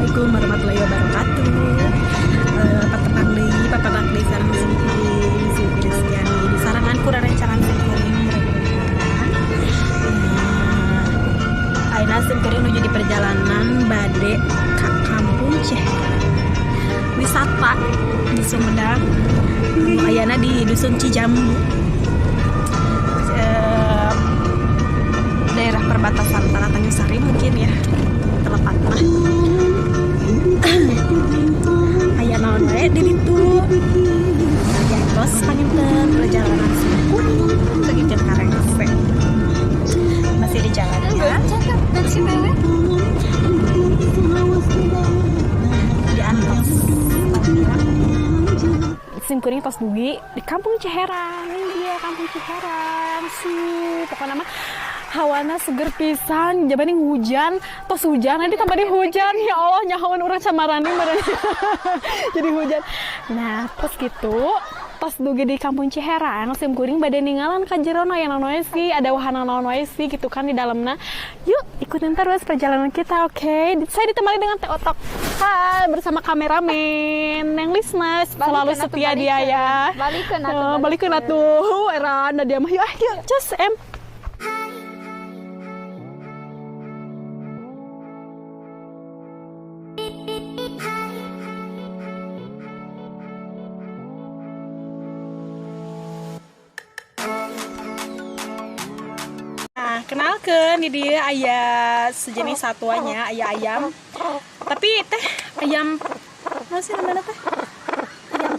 Assalamualaikum warahmatullahi wabarakatuh. Patepang deui, papanak deui sareng simkuring, Sim Kristiani di sarangan kurang rencangan simkuring mudah-mudahan. Ayeuna simkuring nuju di perjalanan bade ka Kampung Ciherang. Wisata di Sumedang. Ayeuna di Dusun Cijambu. Daerah perbatasan antara Tanjung Sari mungkin ya terlepat mah. Aya naon wae di ditu. Ya tos panginten perjalanan simkuring tugikeun ka rengse. Masih di jalan ya. Di antos. Simkuring tos dugi di Kampung Ciherang. Ini dia Kampung Ciherang. Su, pokoknya mah hawana seger pisan, jabani hujan, tos hujan, nanti tambah di hujan, ya Allah nyahoan urang camarani meureun. Jadi hujan. Nah, tos gitu, tos dugi di Kampung Ciherang, sim kuring bade ningalan ka jerona aya naon wae sih, ada wahana naon wae sih gitu kan di dalamna. Yuk, ikutin terus perjalanan kita, oke? Okay? Saya ditemani dengan Teh Otok. Hai, bersama kameramen yang Lisnas, selalu setia dia ya. Balikeun atuh. Oh, balikeun atuh. Era dia mah. Yuk, ah, yuk, cus, em. Nah, kenalkan ini dia aya sejenis satuannya, aya ayam. Tapi teh ayam apa sih namanya teh? Ayam.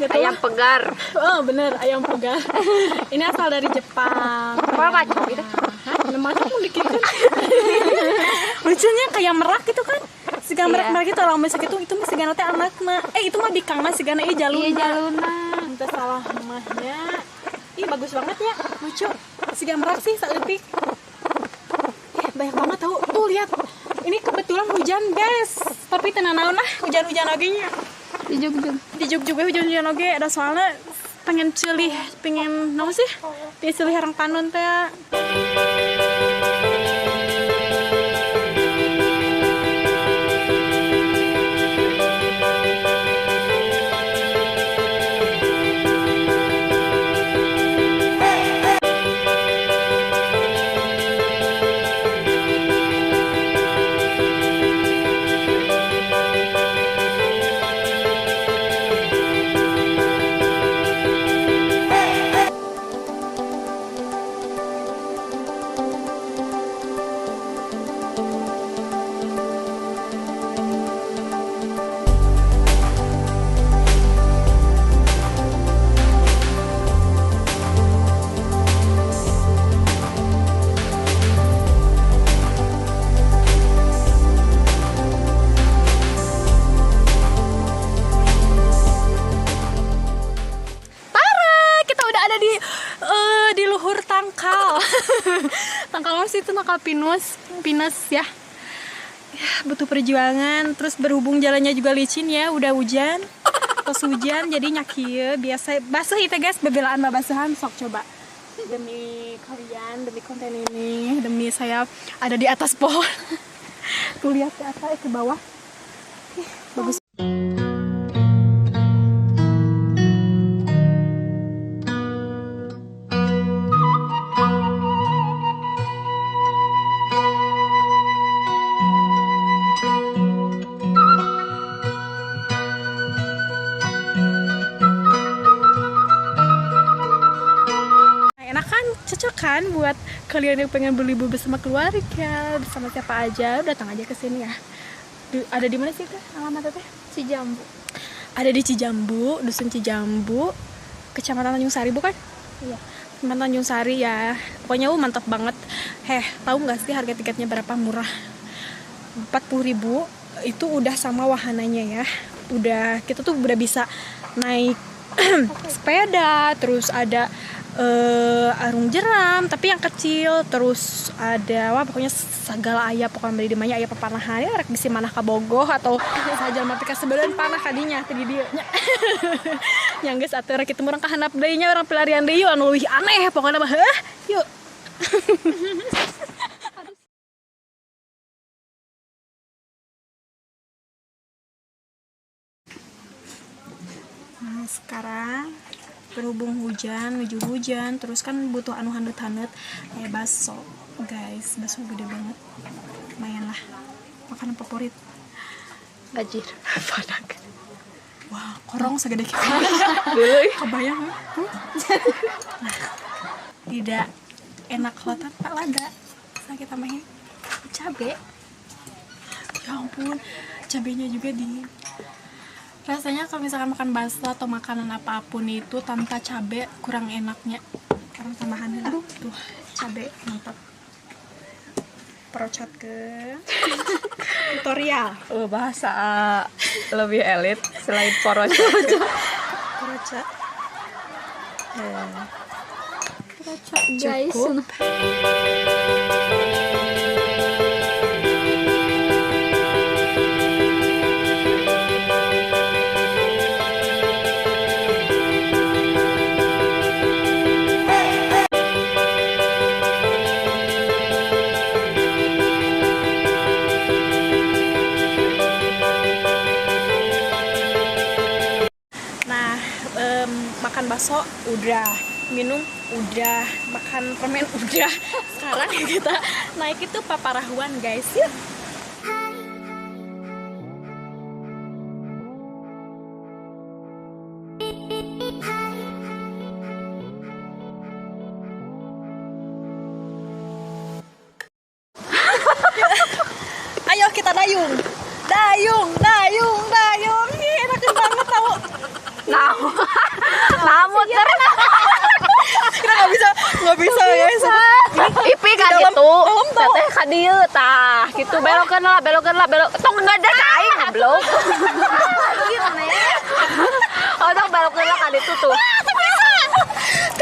Gak tahu. Ayam pegar. Oh, bener, ayam pegar. Ini asal dari Jepang. Apa macam gitu? Hah? Macam dikit kan. Lucunya kayak merak gitu kan. Siga merak-merak gitu orang masuk itu mah sigana teh anakna. Itu mah bikang mah sigana ieu jaluna. Iya jaluna. Entah salah mahnya. Ih, bagus banget ya, lucu. Siga merak sih saeutik. Banyak banget tahu. Tuh lihat. Ini kebetulan hujan, guys. Tapi teu nanaon lah hujan-hujan oge nya. Di Jogja. Di Jogja hujan-hujan oge ada soalnya pengen celih, pengen naon sih? Dia celih herang panon teh. Di luhur tangkal. Tangkal sih itu tangkal pinus, pinus ya. Ya, butuh perjuangan. Terus berhubung jalannya juga licin ya, udah hujan. Terus hujan jadi nyakieu biasa basuh itu guys, bebelaan babasuhan sok coba. Demi kalian, demi konten ini, demi saya ada di atas pohon. Tuh lihat ke atas, ke bawah. Ih, bagus. Cocok kan buat kalian yang pengen berlibur bersama keluarga, bersama siapa aja, datang aja ke sini ya. Ada di mana sih teh alamatnya teh? Cijambu. Ada di Cijambu, Dusun Cijambu, Kecamatan Tanjung Sari bukan? Iya. Kecamatan Tanjung Sari ya. Pokoknya mantap banget. Heh, tahu nggak sih harga tiketnya berapa? Murah. 40.000 itu udah sama wahananya ya. Udah kita tuh udah bisa naik sepeda, terus ada arung jeram tapi yang kecil, terus ada wah pokoknya segala aya, pokoknya beli di mana aya papanahan ya rek bisi manah ka Bogoh atau saja mati ka sebeuleun panah kadinya teh di dieu nya. Nya geus atuh rek kitu urang ka handap deui nya, urang pilarian deui anu leuwih aneh pokoknya mah heuh yuk. Nah, sekarang berhubung hujan, menuju hujan, terus kan butuh anu hanut-hanut kayak bakso, guys. Bakso gede banget. Lumayan lah. Makanan favorit. Anjir, panak. Wah, korong segede gitu. Dulu. Kebayang. Nah, tidak enak kalau tanpa lada. Sekarang kita tambahin cabe. Ya ampun, cabenya juga dingin. Rasanya kalau misalkan makan bakso atau makanan apapun itu tanpa cabe kurang enaknya. Sekarang tambahan dulu tuh cabe, mantap. Perocot ke tutorial. Bahasa lebih elit selain porocot. Porocot. Porocot guys. Cukup. Makan bakso udah, minum udah, makan permen udah. Sekarang kita naik itu paparahuan guys, yuk. Ayo kita dayung, dayung, dayung, dayung. Ih, enak banget tau. Nah, muter. Kita nggak bisa guys. Ipi kan gitu, teteh ka dieu tah, gitu belokeun lah, belok. Tong ngada ka aing goblok. Oh, tong belokeun lah ka ditu tuh.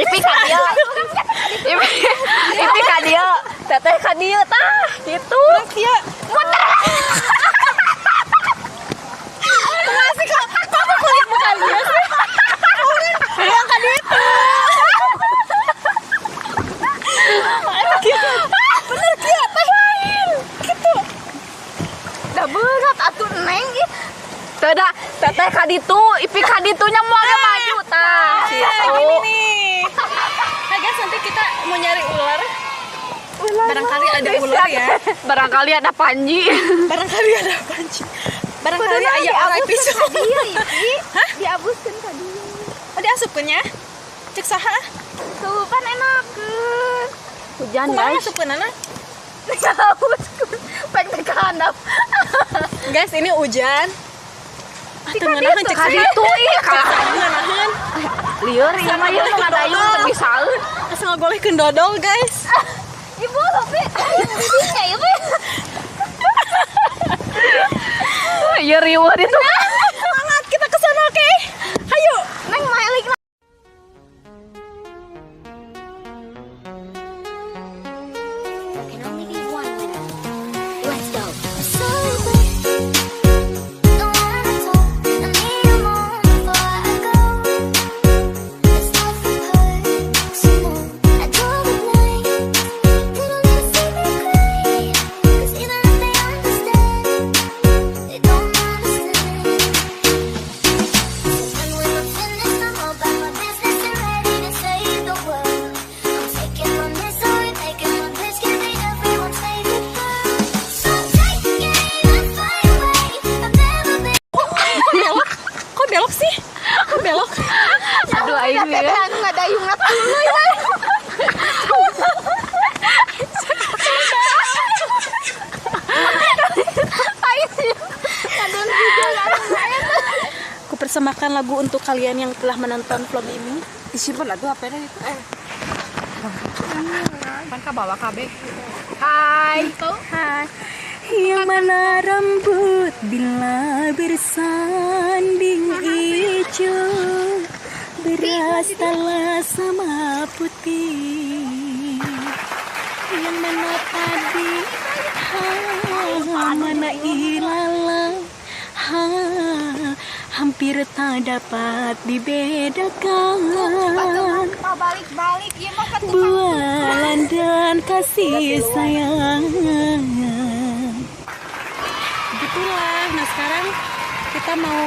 Ipi ka dieu. Ipi ka dieu, teteh ka dieu tah, gitu. Muter. Masih kok kamu kulit muka dia sih. Yang ka ditu. Bener kia teh lain. Gitu. Da berat atuh neng ih. Teu da teteh ka ditu, Ipi ka ditunya moal maju tah. Gini nih. Hai guys, nanti kita mau nyari ular. Barangkali ada ular ya. Barangkali ada Panji. Barangkali ada Panji. Barangkali aya orang pisau. Hah? Diabuskeun ka dieu. Oh, diasupkeun nya? Cek saha? Tuh, pan enakeun. Hujan kumaha guys. Asupkeunana? Diabuskeun. Pek teh ka handap. Guys, ini hujan. Ah, teu ngeunaheun cek saha. Ka ditu ih, ka ngeunaheun. Lieur ieu mah ieu mah ngadayung teu bisaeun. Asa ngagolehkeun dodol, guys. Ibu tapi didinya ieu. Ieu riweuh itu. Semangat, kita ke sana, oke? Hayu. Neng mailik. There can only be one winner. Let's go. Kok belok sih? Kok belok? Aduh aing Teteh ya. anu ngadayung tuluy. Aku persembahkan lagu untuk kalian yang telah menonton vlog ini. Disimpan atuh HP-na itu. Pan ka bawa kabeh. Hai. Hai. Yang mana rambut bila bersanding hijau, beras telah sama putih. Yang mana padi, ha, mana ilalang, ha, hampir tak dapat dibedakan. Balik-balik ieu mah ka tukang. Bualan dan kasih sayang. Begitulah. Nah sekarang kita mau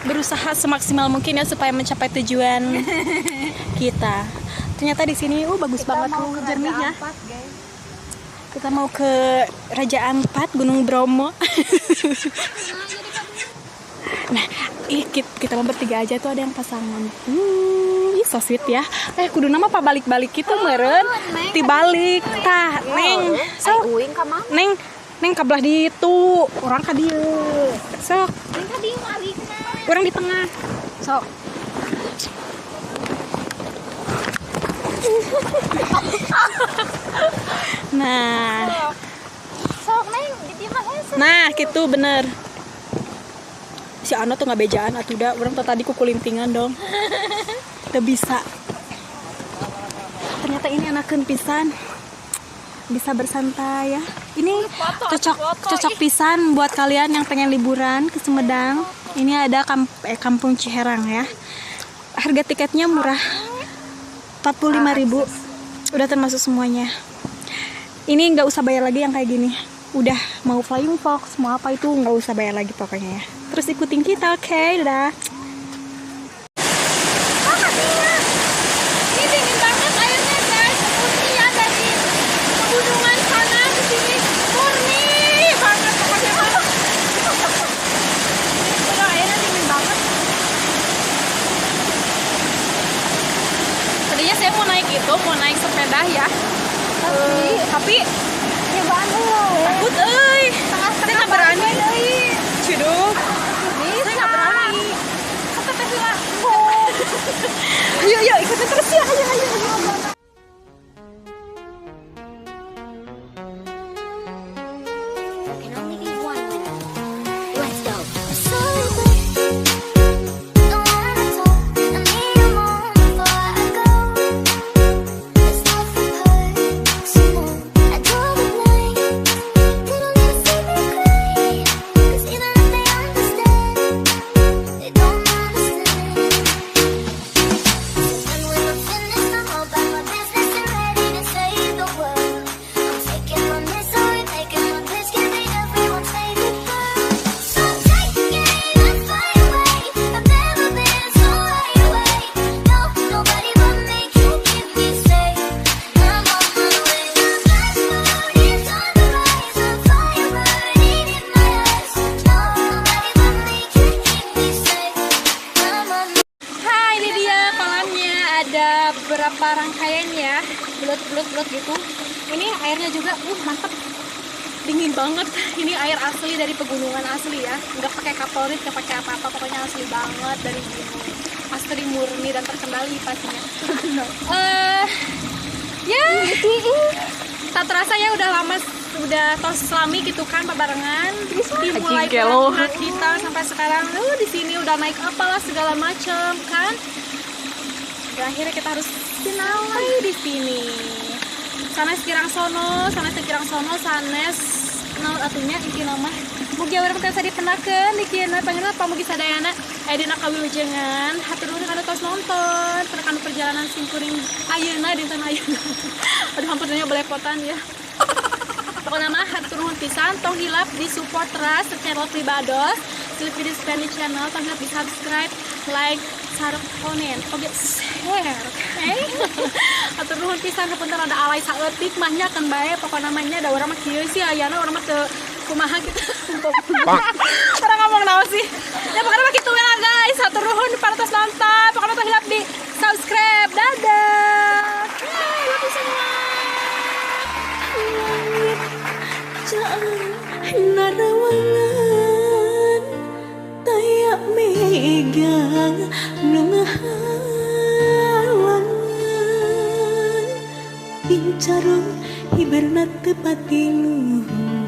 Berusaha semaksimal mungkin ya supaya mencapai tujuan kita. Ternyata di sini bagus kita banget mau ke jernih Raja ya. Ampat, guys. Kita mau ke Raja Ampat, Gunung Bromo. Nah, kita mau bertiga aja tuh ada yang pasangan. Ih, so sweet ya. Kudu nama apa balik-balik gitu meureun. Tibalik tah, Neng. Sok. Uing ka mana? Neng, Neng kabelah ditu, urang ka dieu. Sok, Neng ka dieu alikna. urang di tengah. Sok. Nah, Sok Neng, di dieu mah hese. nah gitu bener. Si Ano tuh nggak bejaan atuh da, urang tuh tadi kukulintingan dong. Teu bisa. Ternyata ini enakeun pisan. Bisa bersantai ya. Ini cocok pisan buat kalian yang pengen liburan ke Sumedang. Ini ada Kampung Ciherang ya. Harga tiketnya murah. 45.000. Udah termasuk semuanya. Ini nggak usah bayar lagi yang kayak gini. Udah mau flying fox, mau apa itu nggak usah bayar lagi pokoknya ya. Terus ikutin kita, oke? Dadah. Ini dingin banget airnya guys, murni ya dari pegunungan sana ke sini, murni banget pokoknya. Udah airnya dingin banget. Tadinya saya mau naik itu, mau naik sepeda ya. Tapi takut euy. Saya nggak berani. Ciduk. Saya nggak berani. Kata teh lah. Ayo, ayo ikutin terus ya. Ayo, ayo, ayo. There can only be one winner. Let's go. Hai, ini dia kolamnya. Ada beberapa rangkaian ya, belut-belut-belut gitu. Ini airnya juga, mantep, dingin banget. Ini air asli dari pegunungan asli ya, nggak pakai kaporit, nggak pakai apa-apa, pokoknya asli banget dari gunung, asli murni dan terkendali pastinya. Ya, tak terasa ya udah lama, udah tos lami gitu kan barengan. Dimulai perjalanan kita sampai sekarang, di sini udah naik apalah segala macem kan. Dan akhirnya kita harus sampai di sini. Sanes kirang sono, sanes kirang sono, sanes naon atunya inti nama. Mugi urang tiasa dipendakeun di kieu pangeran pamugi sadayana dina kawilujengan. Hatur nuhun kana tos nonton, kana perjalanan simkuring ayeuna dinten ayeuna. Aduh hampir nya belepotan ya. Pokoknya mah hatur nuhun pisan, tong hilap di support terus channel Pribados, Silvi Spani Channel, tong hilap di subscribe, like, sareng komen, oke share, oke. Hatur nuhun pisan hapunten rada alay saeutik mah nya keun bae pokokna mah nya da urang mah kieu sih ayana urang mah teu kumaha gitu. Orang ngomong naon sih? Ya pokoknya mah kitu we lah guys. Hatur nuhun para tos nonton. Pokoknya tong hilap di subscribe. Dadah. Bye, love you semua. Langit caang narawangan taya mega nu ngahalangan pincarung hiberna teu pati luhur.